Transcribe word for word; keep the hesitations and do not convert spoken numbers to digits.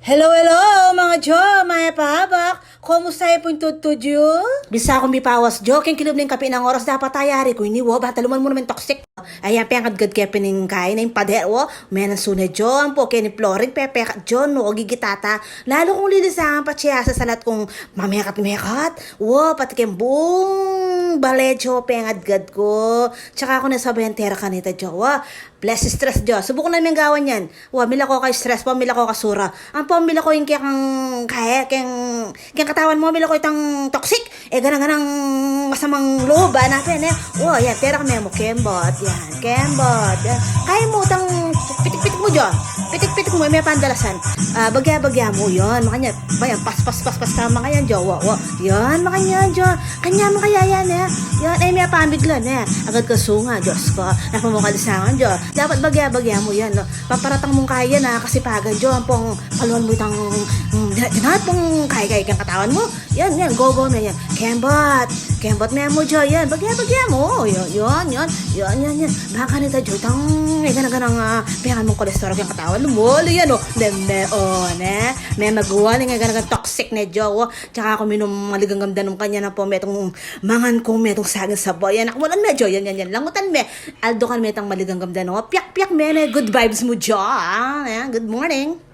Hello, hello, mga Jo, mayap a abak. Kumusta ya pu ing tudtud yu? Bisa kung mipawas, Jo, keng kilub ning kapi nang oras dapat tayari ku ini, wa, bataluman mu naman toxic. Ayan, pengadgad ke pin ing kain, ing pader, wa, menan sune, Jo, ampo, keni Floring, pepekat, Jo, no, gigitata. Lalu kung lilisangan pa, siya sasalat kung mamekat-mekat, wa, pati keng bung bale, Jo, pengadgad ku. Tsaka ku na sabihan tera kanita, Jo, wa, less stress, Jo. Subukun na meng gawan yan. Wa, milako ka stress pa, milako ka sura. Ampo, milako ing kekang kaya, keng, keng katawan mu, milako itang toxic. E, ganang-ganang masamang loob, a, na pin, e. Wa, yan, tera ka memu, kembot, yan, kembot, yan. Kaya mu, tang, pitik-pitik mu, Jo. Pitik-pitik mu, me pandalasan. A, bagya-bagya mu, yan, makanyan. Ba yan, pas, pas, pas, pas, tama ka yan, Jo. Wa, wa. Yan, makanyan, Jo. Kanyan mu kaya yan, e. Yan, e, me pamiglan, e. Agad ka sunga, Diyos ko. Napamukalisangan, Jo. Dapat bagya-bagya mu yan, no? Paparatang mung kaya yan, a, kasipagan, Jo. Ampong paluan mu itang, mm, dina-, dinat mung kaya-kaya keng katawan mu. Yan, yan, go-go me yan. Kembot. Kembot me mu, Jo. Yan, bagya-bagya mu. Yan, yan, yan. Yan, yan, yan. Baka nita, Jo, itang, e, ganang-ganang, a, pengan mung kolesterol keng katawan mu. Wala yan, o. Leme, o, ne? Me magwali, e, ganang-ganang toxic ne, Jo. Tsaka ku minum maligang gamdanum kanyan ampo metung mangan ku metung saging saba. Yan, akmulan me, Jo. Yan, yan, yan. Langutan me. Aldokan me itang maligang gamdanum. Piyak-piyak me, ne. Good vibes mu, Jo. A, yan. Good morning.